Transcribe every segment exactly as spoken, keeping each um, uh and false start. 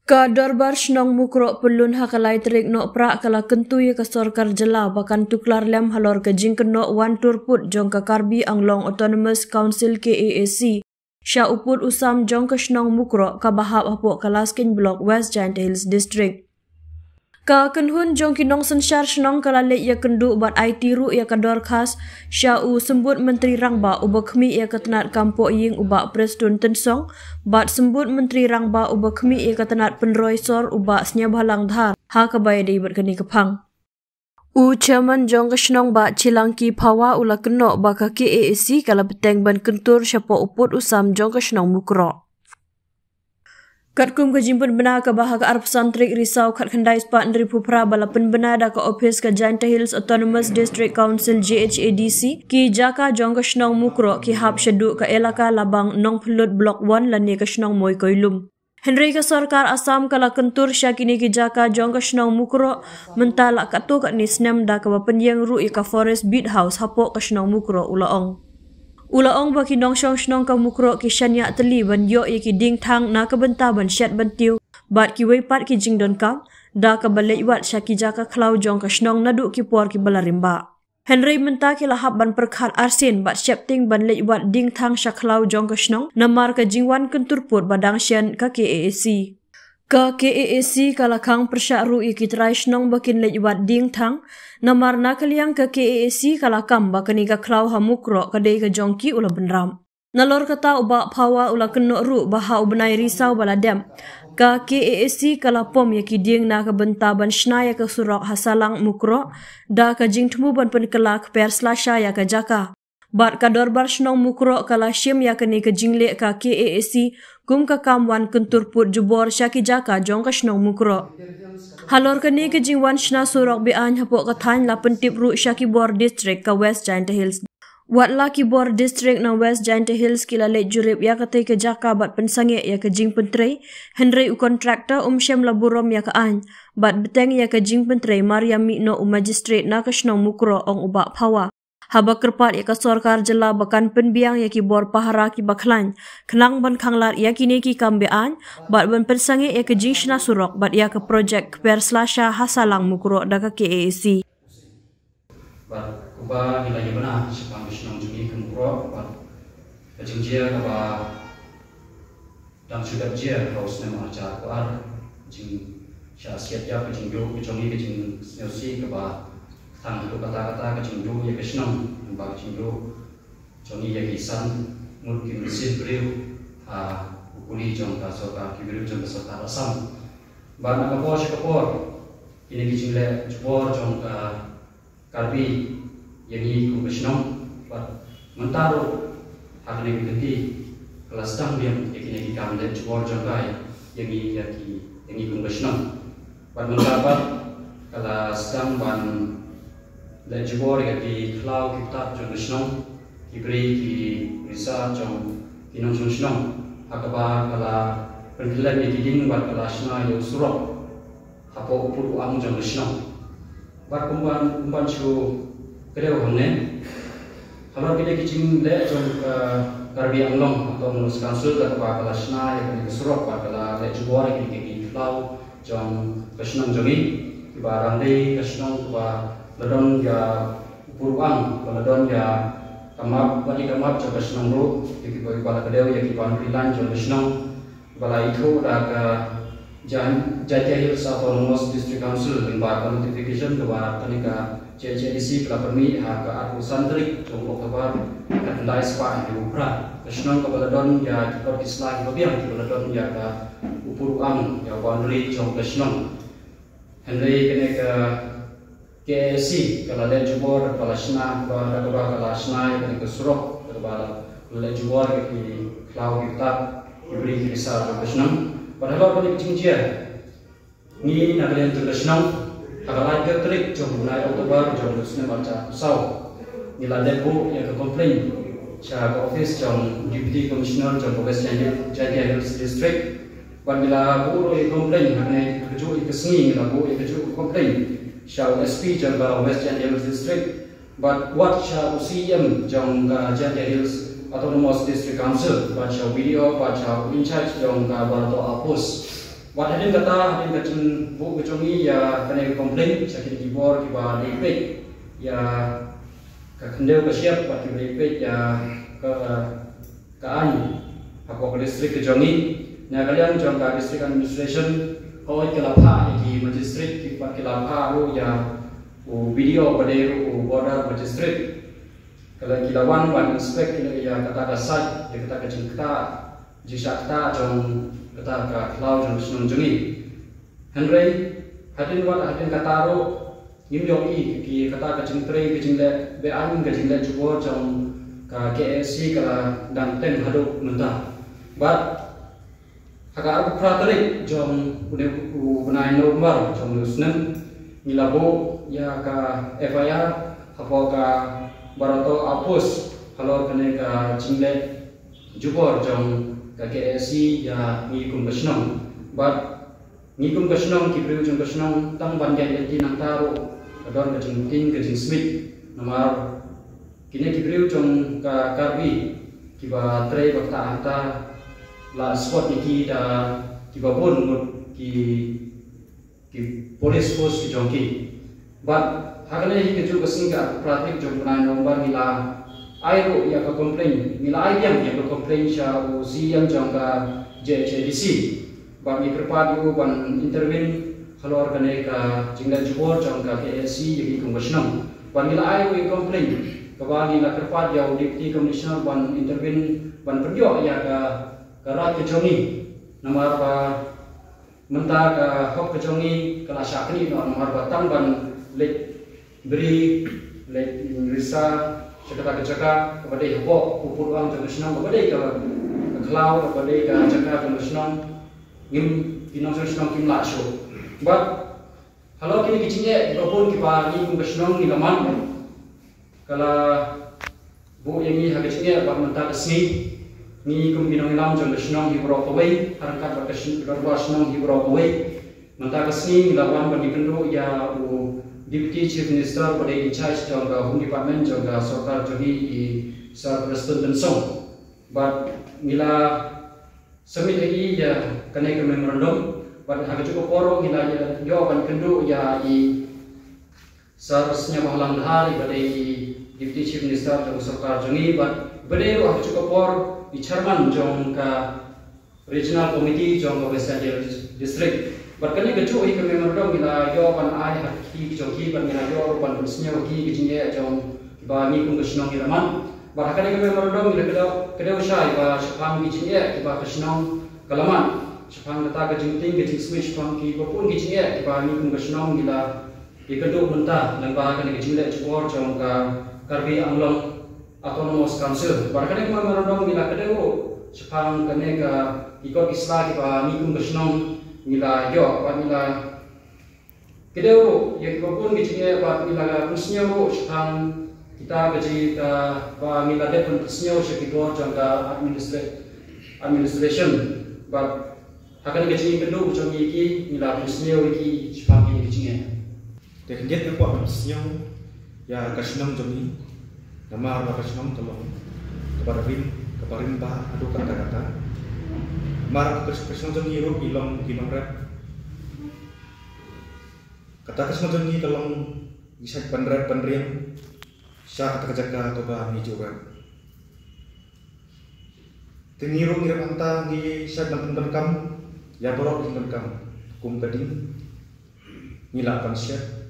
Ka Dorbar Shnong Mukroh pynlun ha ka lai tarik Nohprah ka la kyntu ïa ka sorkar jylla ba kan tuklar lem halor ka jingkynnoh wan tur pud jong ka Karbi Anglong Autonomous Council, K A A C, sha u pud u sam jong ka shnong Mukroh kaba hap hapoh ka Laskein Block, West Jaintia Hills District. Ka kynhun jong ki nongsynshar shnong ka la leit ïakynduh bad aiti ruh ïa ka dorkhas sha u Symbud Myntri Rangbah uba khmih ïa ka tnat kam pohïing u Bah Prestone Tynsong, bad Symbud Myntri Rangbah uba khmih ïa ka tnat pynroi sor u Bah Sniawbhalang Dhar, ha kaba ïadei bad kane ka phang. U Chairman jong ka shnong Bah Chilangki Phawa u la kynnoh ba ka K A A C ka la bteng ban kyntur shapoh u pud u sam jong ka shnong Mukroh. Katkum ka jingpynbna kaba ha ka arphew san tarik Risaw khatkhyndai spah hynriewphew phra ba la pynbna da ka ophis ka Jaintia Hills Autonomous District Council, J H A D C, ki jaka jong ka shnong Mukroh ki hap shaduh ka elaka Labang Nongphyllut Block one lane ka shnong Moikoilum. Hynrei ka sorkar Assam ka la kyntur sha kine ki jaka jong ka shnong Mukroh mynta la katto katne snem da kaba pynïeng ruh ïa ka Forest Beat House hapoh ka shnong Mukroh, u la ong. U la ong ba ki nongshong shnong ka Mukroh ki shaniah tylli ban ïoh ïa ki dieng thang na ka bynta ban shet ban tiew bad kiwei pat ki jingdonkam, da kaba leit wad sha ki jaka khlaw jong ka shnong naduh ki por kiba la rim bah. Hynrei mynta ki la hap ban pyrkhat arsien bad sheptieng ban leit wad dieng thang sha khlaw jong ka shnong namar ka jingwan kyntur pud ba dang shen ka K A A C. Ka K A A C ka la khang pyrshah ruh ïa ki trai shnong ba kin leit wad dieng thang, namar na ka liang ka K A A C ka la kam ba kane ka khlaw ha Mukroh ka dei ka jong ki, u la bynrap. Nalor kata u Bah Phawa u la kynnoh ruh ba ha u bnai Risaw ba la dep, ka K A A C ka la pom ïa ki dieng na ka bynta ban shna ïa ka surok ha Salang Mukroh, da ka jingthmu ban pynkylla kper slasha ïa ka jaka. Bad ka Dorbar Shnong Mukroh ka la shim ïa kane ka jingleh ka K A A C kum ka kam wan kyntur pud jubor sha ki jaka jong ka shnong Mukroh. Halor kane ka jingwan shna surok be-aiñ hapoh ka thaiñ la pyntip ruh sha ki bor district ka West Jaintia Hills. Wat la ki bor district na West Jaintia Hills ki la leit jurip ïa katei ka jaka bad pynsangeh ïa ka jingpyntrei, hynrei u contractor um shym la burom ïa ka aiñ bad bteng ïa ka jingpyntrei mar ïa mih noh u magistrate na ka shnong Mukroh, ong u Bah Phawa. Haba kyrpad ïa ka sorkar jylla ba kan pynbiang ïa ki bor pahara kiba khlaiñ khnang ban khanglad ïa kine ki kam be-aiñ bad ban pynsangeh ïa ka jingshna surok bad ïa ka projek kper slasha ha Salang Mukroh da ka K A A C. Bad kumba ngi la ïa bna shaphang ka shnong jong ngi ka Mukroh, bad ka jingjia kaba dang shu dep jia ha u snem arhajar arphew ar, jingshah siat ïa ka jingduh ka jong ngi, ka jingsngewsih kaba tang haduh katta katta, ka jingduh ïa ka shnong, ba ka jingduh jong ngi ïa ki san ngut ki mynsiem briew ha u kuli jong ka sorkar, ki briew jong ka sorkar Assam. Bad na ka por sha ka por kine ki jingleh jubor jong ka Karbi ïa ngi kum ka shnong, bad mynta ruh ha kane ka kynti ka la sdang biang ïa kine ki kam leh jubor jong ka ïa ngi, ïa ki, ïa ngi kum ka shnong. Bad mynta pat ka la sdang ban leh jubor ïa ki khlaw ki ktah jong ka shnong, ki bri ki risa jong ki nongshong shnong, ha kaba ka la pynkhlaiñ ïa ki dieng bad ka la shna ïa u surok hapoh u pud u ang jong ka shnong. Bad kumban, kumban shu kdew hangne, halor kine ki jingleh jong ka Karbi Anglong Autonomous Council, da kaba ka la shna ïa kane ka surok bad ka la leh jubor ïa kine ki khlaw jong ka shnong jong ngi, kiba dang dei ka shnong kaba la don ïa u pud u ang, ba la don ïa ka map, bad ïa ka map jong ka shnong ruh, ïa kiba, kiba la kdew ïa ki boundary line jong ka shnong, ba la ithuh da ka Jan-, Jaintia Hills Autonomous District Council, lyngba ka notification kaba kane ka J H A D C ka la pynmih ha ka arphew san tarik jong u October, khatkhyndai spah hynriewphew phra. Ka shnong kaba la don ïa ki kot ki sla kiba biang, kiba la don ïa ka u pud u ang, ïa u boundary jong ka shnong. Hynrei kane ka K A A C ka la leh jubor, ka la shna, ka la, ka la, ka la shna ïa kane ka surok, ka la, ka la leh jubor ïa ki khlaw ki ktah, ki bri ki risa jong ka shnong. Bad halor kane ka jingjia, ngi na ka liang jong ka shnong, ha ka lai tarik jong u bnai October jong u snem arhajar arphew saw, ngi la dep buh ïa ka complaint sha ka office jong Deputy Commissioner jong ka West Jaintia, Jaintia Hills District. Bad ngi la buh ruh ïa ka complaint, ha kane kajuh ïa ka sngi ngi la buh ïa kajuh ka complaint sha u S P jong ka West Jaintia Hills District, bad wat sha u C E M jong ka Jaintia Hills Autonomous District Council, bad sha u B D O, bad sha u in charge jong ka Barato Outpost. Wat hadien kata, hadien ka jingbuh ka jong ngi ïa kane ka complaint sha kine ki bor kiba dei peit ïa ka khyndew ka shyiap, bad kiba dei peit ïa ka, ka aiñ hapoh ka district ka jong ngi, na ka liang jong ka district administration, hooid ka la phah ïa ki magistrate, ki, bad ki la phah ruh ïa u B D O ba dei ruh u border magistrate. Ka la, ki la wan ban inspect ïa kata ka site, ïa kata ka jingktah, jingshah ktah jong kata ka khlaw jong ka shnong jong ngi. Hynrei hadien wat hadien kata ruh ngim ïohi ki kata ka jingtrei ka jingleh be-aiñ, ka jingleh jubor jong ka K A C ka la dang teng haduh mynta. Bad ha ka arphew phra tarik jong une u bnai November jong une u snem, ngi la buh ïa ka F I R hapoh ka Barato Outpost halor kane ka jingleh jubor jong ka K A C ïa ngi kum ka shnong. Bad ngi kum ka shnong, ki briew jong ka shnong, tang ban ïaid lynti nangta ruh ka don ka jingtieng ka jingsmit. Namar kine ki briew jong ka Karbi kiba trei ba ktah hangta, la spot ïa ki da kiba bun ngut ki, ki police force ki jong ki. Bad ha kane hi kajuh ka sngi, ka arphew phra tarik jong u bnai November, ngi la ai ruh ïa ka complaint, ngi la ai biang ïa ka complaint sha u C E M jong ka J H A D C. Bad ngi kyrpad ïa u ban intervene halor kane ka jingleh jubor jong ka K A C ïa ngi kum ka shnong. Bad ngi la ai ruh ïa ka complaint kaba ngi la kyrpad ïa u Deputy Commissioner ban intervene, ban pynïoh ïa ka, ka rai ka jong ngi. Namar ba mynta ka hok ka jong ngi ka la shah knieh noh, namar ba tang ban leit bri, leit risa sha kata ka jaka kaba dei hapoh u pud wang jong ka shnong, kaba dei ka, ka khlaw, kaba dei ka jaka jong ka shnong, ngim, ki nongshong shnong kim lah shuh. Bad halor kine ki jingeh kiba bun kiba ngi kum ka shnong ngi la mad, ka la buh ïa ngi ha ka jingeh ba mynta ka sngi ngi kum ki nongïalam jong ka shnong hi baroh kawei, ha ryngkat bad ka shnong, ka dorbar shnong hi baroh kawei, mynta ka sngi ngi la wan ban ïakynduh ïa u Deputy Chief Minister ba dei in charge jong ka Home Department jong ka sorkar jong ngi, i Sir Prestone Tynsong. Bad ngi la submit ïa i ïa kane ka memorandum. Bad ha kajuh ka por ngi la ïa, ïoh ban kynduh ïa i Sir Sniawbhalang Dhar, iba dei i Deputy Chief Minister jong ka sorkar jong ngi, bad iba dei ruh ha kajuh ka por i Chairman jong ka Regional Committee jong ka West Jaintia District. Bad kane kajuh hi ka memorandum ngi la ïoh ban ai ha ki jong ki, bad ngi la ïoh ruh ban pynsngew ha ki ka jingeh jong kiba ngi kum ka shnong ngi la mad. Bad ha kane ka memorandum ngi la kdew, kdew shai ba shaphang ki jingeh kiba ka shnong ka la mad, shaphang kata ka jingtieng ka jingsmit, shaphang kiba bun ki jingeh kiba ngi kum ka shnong ngi la ïakynduh mynta lyngba kane ka jingleh jubor jong ka Karbi Anglong Autonomous Council. Bad kane ka memorandum ngi la kdew ruh shaphang kane ka, ki kot ki sla kiba ngi kum ka shnong ngi la ïoh, bad ngi la kdew ruh ïa kiba bun ki jingeh, bad ngi la pynsngew ruh shaphang kita ka jing, kaba ngi la dep pynsngew sha ki bor jong ka administra-, administration. Bad ha kane ka jingïakynduh jong ngi ïa ki, ngi la pynsngew ïa ki shaphang kine ki jingeh. Te khyndiat nga kwah pynsngew ïa ka shnong jong ngi, namar ba ka shnong ka long kaba rim, kaba rim bha haduh katta katta. Namar ka, ka shnong jong ngi ruh ki long ki nongrep. Kata ka shnong jong ngi ka long, ngi shait ban rep ban riam sha kata ka jaka kaba ngi ju rep. Te ngi ruh ngi rep hangta, ngi shait ban pyndonkam ïa baroh ki jingdonkam, kum ka ding ngi lah ban shet,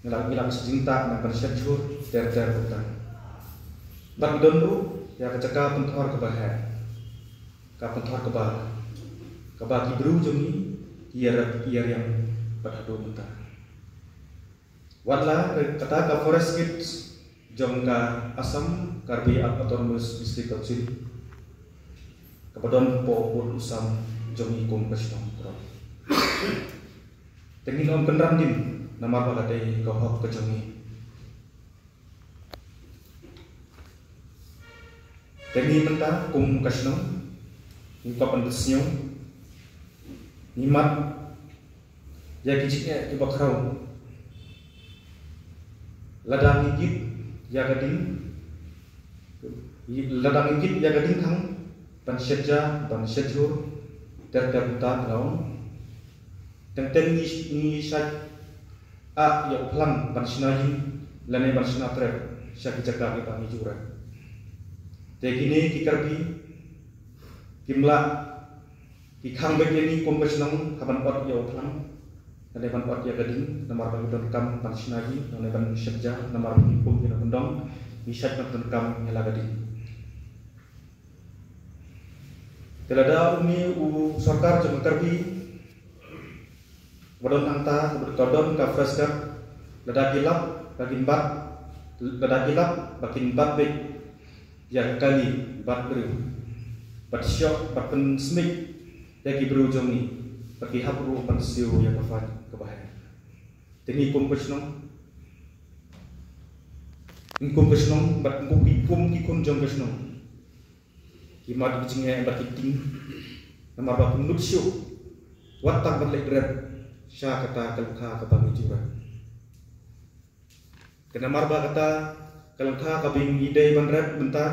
ngi lah, ngi lah ban shet jingtah, ngi lah ban shet jhur ter ter kumta. Bad ngi don ruh ïa ka jaka pynthor kaba heh, ka pynthor kaba, kaba ki briew jong ngi ki ïa rep, ki ïa riam bad haduh mynta. Wat la kata ka forest gate jong ka Assam Karbi Autonomous District Council, kaba don hapoh u pud u sam jong ngi kum ka shnong baroh. Te ngin ym kynran dien namar ba ka dei ka hok ka jong ngi. Te ngi mynta kum ka shnong ngi kwah ban pynsngew, ngi mad ïa ki jingeh kiba khraw. Lada ngi git ïa ka ding, lada ngi git ïa ka ding thang ban shet ja, ban shet jhur, Ter ter mynta ka long. Teng teng ngi ngi shait ah ïa u phlang ban shna ïing lane ban shna trep sha ki jaka kiba ngi ju rep. Te kine ki Karbi kim lah ki khang beit ïa ngi kum ka shnong ha ban ot ïa u phlang lane ban ot ïa ka ding, namar ba ngi donkam ban shna ïing lane ban shepja, namar ba ngi kum ki nongkyndong ngi shait ban donkam ïa la ka ding. Te lada une u sorkar jong ka Karbi ba don hangta, ba don ka Forest Guard, lada ki lap ba kin bat, lada ki lap ba kin bat beit ïa ka kali, bat briew, bat shoh, bat pynsmit ïa ki briew jong ngi, ba ki hap ruh ban siew ïa ka fine kaba heh. Te ngi kum ka shnong, ngi kum ka shnong, bad ngi kum ki, kum ki khun jong ka shnong, ki mad ki jingeh bad ki ting, namar ba kim nud shuh wat tang ban leit rep sha kata ka lyngkha kaba ngi ju rep. Te namar ba kata ka lyngkha kaba ngi dei ban rep mynta,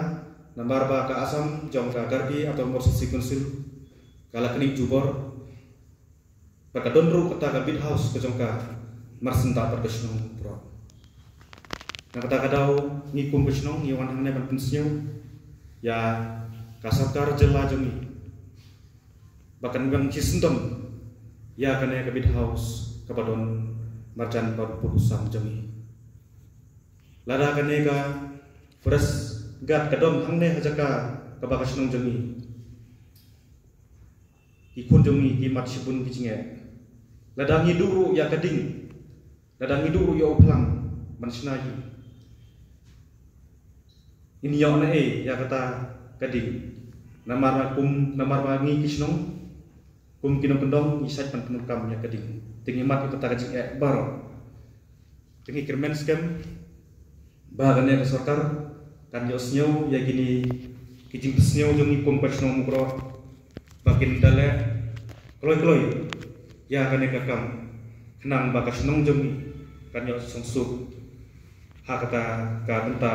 namar ba ka Assam jong ka Karbi Autonomous District Council ka la knieh jubor, ba ka don ruh kata ka beat house ka jong ka marsyndah bad ka shnong Mukroh. Na kata ka daw ngi kum ka shnong ngi wan hangne ban pynsngew ïa ka sorkar jylla jong ngi ba kan weng shisyndon ïa kane ka beat house kaba don marjan bad pud u sam jong ngi. Lada kane ka Forest Guard ka don hangne ha jaka kaba ka shnong jong ngi, ki khun jong ngi ki mad shibun ki jingeh. Lada ngi duh ruh ïa ka ding, lada ngi duh ruh ïa u phlang ban shna ïing, ngin ïoh na ei ïa kata ka ding? Namar ba kum, namar ba ngi ki shnong kum ki nongkyndong ngi shait ban pyndonkam ïa ka ding. Te ngi mad ïa kata ka jingeh baroh. Te ngi kyrmen skhem ba kane ka sorkar kan ïohsngew ïa kine ki jingpynsngew jong ngi kum ka shnong Mukroh, ba kin da leh kloi kloi ïa kane ka kam, khnang ba ka shnong jong ngi kan ïoh sngewsuk ha kata ka bynta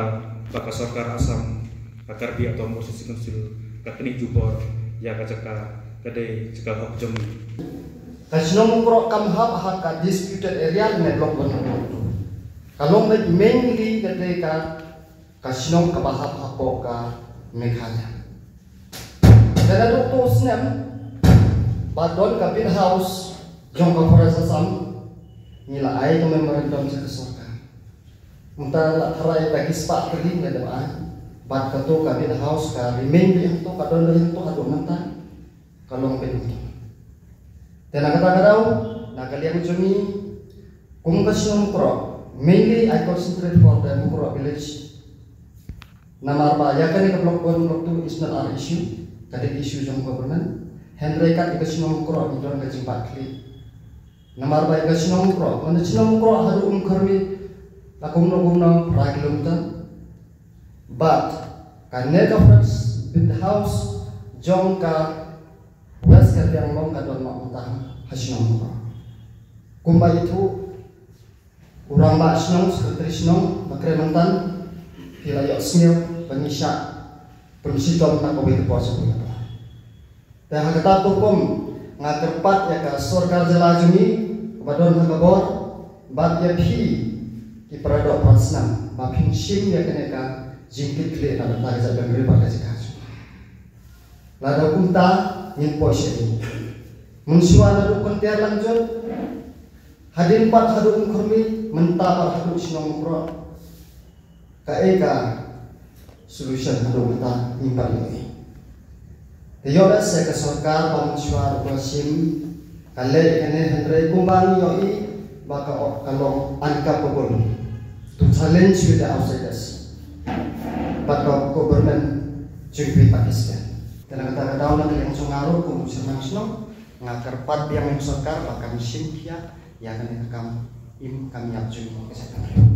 ba ka sorkar Assam, ka Karbi Autonomous District Council ka knieh jubor ïa ka jaka ka dei jaka hok jong ngi. Ka shnong Mukroh kam hap ha ka disputed area ne Block One, Block Two. Ka long beit mainly ka dei ka, ka shnong kaba hap hapoh ka Meghalaya. Te naduh u snem ba don ka beat house jong ka Forest Assam, ngi la ai ka memorandum sha ka sorkar. Mynta la tharai da ki spah tylli ngi la dep ai. Bad kato ka beat house ka remain beit hangto, ka don beit hangto haduh mynta. Ka long beit hangto. Te na kata ka daw, na ka liang jong ngi kum ka shnong Mukroh, mainly I concentrate for the Mukroh village. Namar ba ïa kane ka Block One, Block Two is not our issue. Ka dei issue jong government. Hynrei kat ïa ka shnong Mukroh ngi don ka jingbat khlieh. Namar ba ïa ka shnong Mukroh, mane shnong Mukroh haduh Umkhyrmi la kumno kumno phra kilometer. Bad kane ka Forest Beat House jong ka West Karbi Anglong ka don noh mynta ha shnong Mukroh. Kumba ïathuh u rangbah shnong, secretary shnong, ba kren mynta, phi la ïohsngew ba ngi shah pynshitom na kawei ka por sha kawei ka por. Te ha kata ka hukum nga kyrpad ïa ka sorkar jylla jong ngi kaba don ha ka bor, bad ïa phi ki para doh para snam, ba phin shim ïa kane ka jingkitkhlieh na ka bynta ka jaitbynriew bad ka jaka jong ngi. Lada kumta ngin poi sha ïing. Mynshuwa naduh Kynter Langjuit, hadien pat haduh Umkhyrmi, mynta pat haduh shnong Mukroh. Kaei ka solution haduh mynta ngim pat ïohi. Te ïoh lehse ka sorkar ba mynshuwa ruh ka shim, ka leh kane, hynrei kumba ngi ïohi ba ka, ka long uncapable to challenge with the outsiders. Bad ka government jong ka ri Pakistan. Te na kata ka daw na ka liang jong nga ruh kum u chairman shnong, nga kyrpad biang ïa ka sorkar ba kan shim khia ïa kane ka kam im kam ïap jong ka sorkar.